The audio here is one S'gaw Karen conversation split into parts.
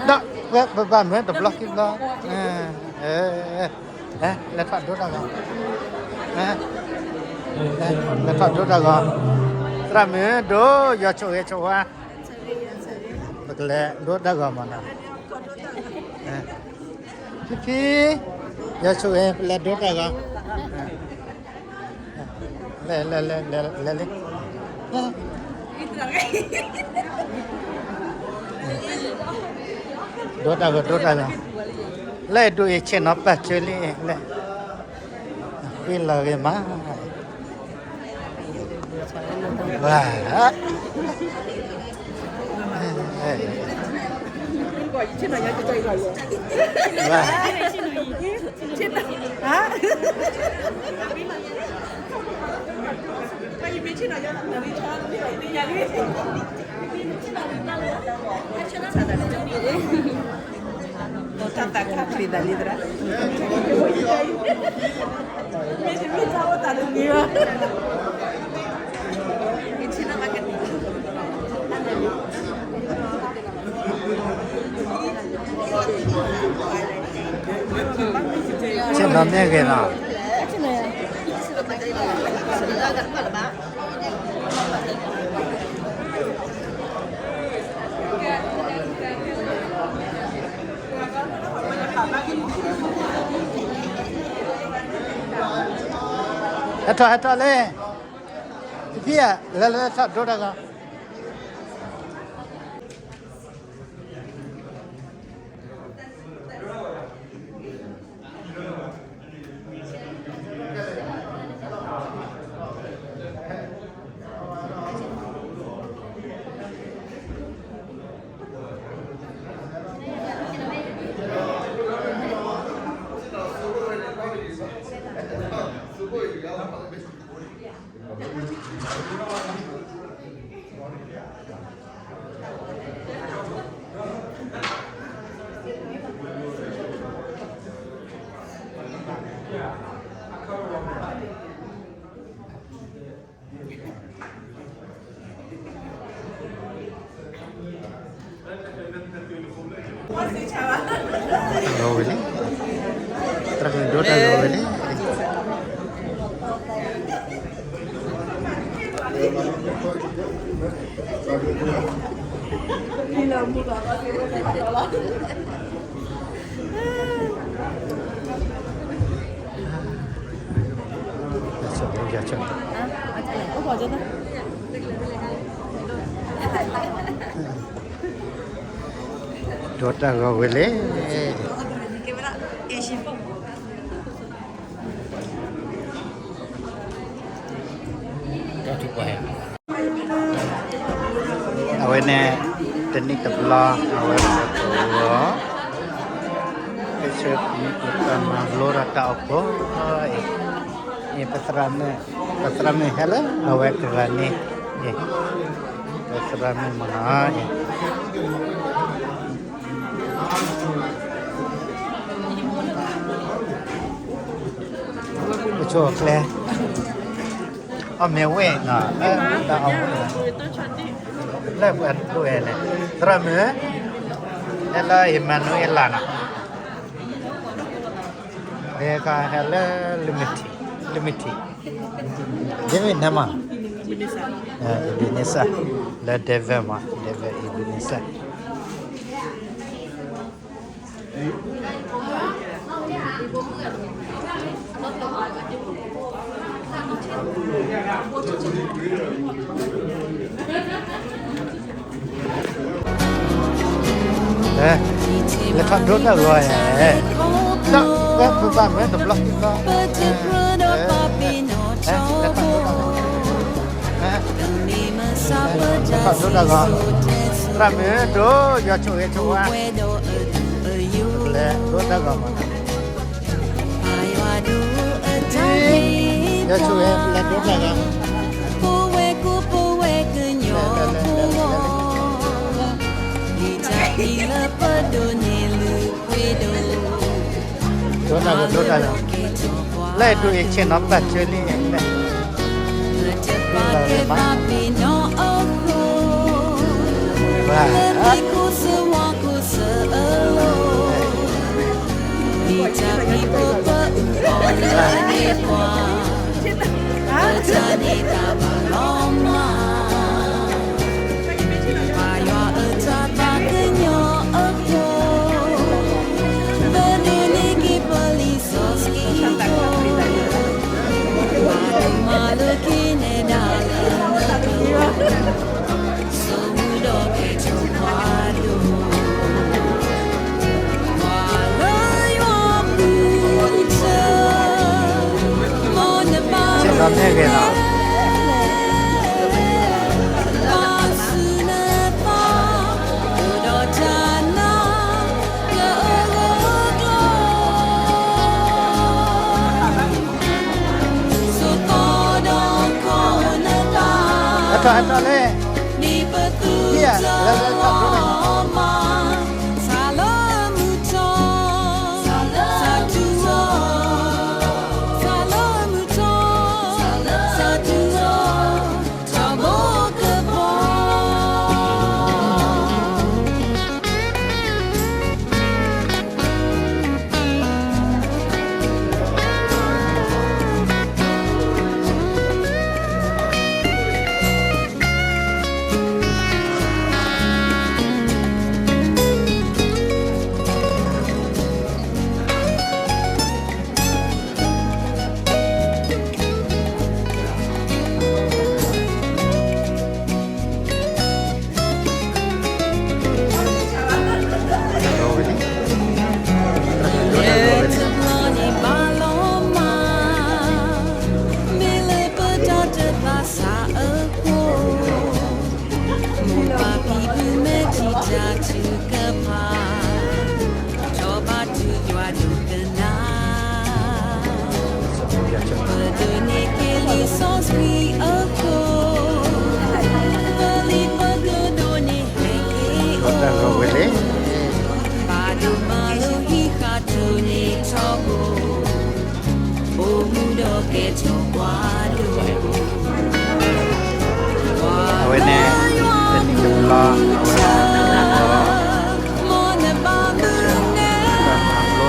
ဒီး ပဘၣ်မၢတဘျီခံဘျီ, လဲၤထီၣ်ဒိတၢ်ဂီၤ, လဲၤထီၣ်ဒိတၢ်ဂီၤ, သရၣ်မုၣ်ဒိၣ် ယွၤဆိၣ်ဂ့ၤဆိၣ်ဝါ, ပကလဲၤဒိတၢ်ဂီၤမးနီၤ, ဖံဖံ, ယွၤဆိၣ်ဂ့ၤ ပလဲၤဒိတၢ်ဂီၤ, လဲၤ လဲၤ လဲၤ လဲၤ လဲၤလံ ဒိတၢ်ဂီၤ ဒိတၢ်ဂီၤ, လၢဒိအံၤဆ့ၣ်နီၤပၢ်ကၢလံ လဲၤ, ဃ့လီၤဂ့ၤမး, ဝါ ဝါ တၢ်သးခါချံသးလံသရၣ်, မ့ၢ်တမ့ၢ်တၢ်အိၣ်သးတဂ့ၤဘၣ်. ဆ့ၣ်နီၤမ့ၢ်ဂ့ၤနီၤ. ဟဲထီၣ် ဟဲထီၣ်လံ, ဖံဖံဧၢ, လဲၤ လဲၤထီၣ်ဒိတၢ်ဂီၤ. ဂီၤဝဲလံ, သရၣ်မုၣ်ဒိတၢ်ဂီၤဝဲလံ. ဒိတၢ်ဂီၤဝဲလံ. အဝဲန့ၣ် တနံၣ်တဘျီ အဝဲပကဂီၤ, ပဆၢမုၢ်ပတၢ်မၤလိတၢ်တၢ်အိၣ်ဖှိၣ်အံၤ, ပသရၣ်မုၣ်, ပသရၣ်မုၣ်ဟဲလၢအဝဲကဂၤန့ၣ်, ပသရၣ်မုၣ်မၤအံၤ ပဆိၣ်အကျဲ, အီၣ်မ့ၤဝဲနီၤ, တၢ်အီၣ်မ့ၤ, လၢပှၤဒိၣ်ဝဲန့ၣ်, သရၣ်မုၣ်, ဟဲလၢအ့မၤနူၤအ့လးနီၤ, ဟဲလၢ လမ့ၢ်ထံး, လမ့ၢ်ထံး, ဒ့မ့ၢ်နမး, Ebenezer, လၢ Denver မး, Denver Ebenezer. လဲၤထီၣ်ဒိတၢ်ဂီၤယဲ, ဒီးပဘၣ်မၢတဘျီခံဘျီ, လဲၤထီၣ်ဒိတၢ်ဂီၤ, လဲၤထီၣ်ဒိတၢ်ဂီၤ, သရၣ်မုၣ်ဒိၣ် ယွၤဆိၣ်ဂ့ၤဆိၣ်ဝါ, လဲၤဒိတၢ်ဂီၤမး, ယွၤဆိၣ်ဂ့ၤ လဲၤဒိတၢ်ဂီၤ, ဒိတၢ်ဂီၤ ဒိတၢ်ဂီၤ, လၢဒိအံၤဆ့ၣ်နီၤပၢ်ကၢလံ, လၢ ဘၣ် လၢ ခိၣ်စဝါခိၣ်စ တၢ်ဘၣ်လီၤမၢ်, ပှၤယွၤအတၢ်သးကညီၤအဃိ, ပဒိးန့ၢ်က့ၤပလံာ်စီဆှံအဃိ, ပှၤမၤလိက့ၤနဲဒၣ်လၢနကျိ, ဆိမိၣ်ဒီးကဲထီၣ်ပှၤဒိၣ် ဟဲထီၣ် ဟဲထီၣ်လံ, လၢလၢတၢ်ဒိန့ၣ် တဘျီန့ၣ်ဘၣ်လီၤမၢ်, မ့ၢ်လၢပတၢ်တဘၣ်ဆၣ်အဃိ, မိၢ်ပၢ်ဖံဖုမ့ၢ်ထံၣ်တၢ်ထုကဖၣ်, ထီၣ်ဘၣ်တုၤယွၤဒိကနၣ်, ပဒိးန့ၢ်က့ၤလံာ်စီဆှံအဃိ, ပလံာ်ပကဒိးန့ၢ်ဟဲက့ၤအိၣ်, ဘၣ်ဒိဘၣ်လိာ်ဟံးဃာ်ထူၣ်န့ၢ်ထီဘိ, အိၣ်မူဒီးကဲထီၣ်ပှၤဒိၣ်, အဝဲန့ၣ် တနံၤတဘျီ အဝဲ ပမၤလိဒီးတၢ်အိၣ်ဖှိၣ်,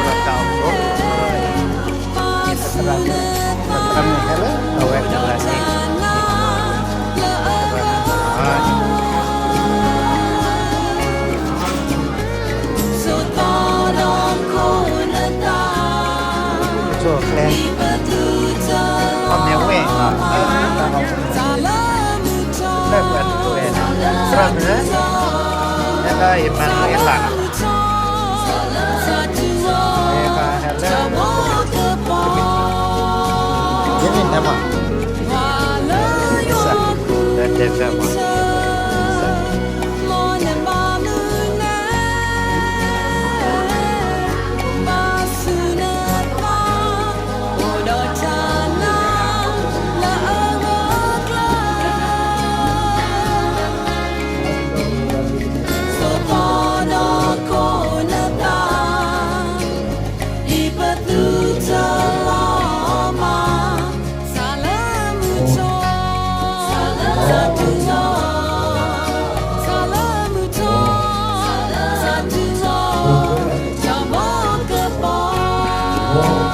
သရၣ်မုၣ် သရၣ်မုၣ်ဟဲလၢ အဝဲကလၢာ်န့ၣ် သရၣ်မုၣ် ကၠိၣ်ကျဲ, အမဲာ်ဝ့ၢ်, လၢပှၤတကျဲ, သရၣ်မုၣ်, ဟဲလၢယမၤနၢၤယသးနီၤ, ဟဲလၢ, ယမ့ၢ်နမး, လၢတဲဖျၢၣ်မး ဆၢလၢမုၢ်ထီၣ်, ဆၢလၢမုၢ်ထီၣ်, ဆၢလၢမုၢ်ထီၣ်, တၢ်ဘီကပီၤ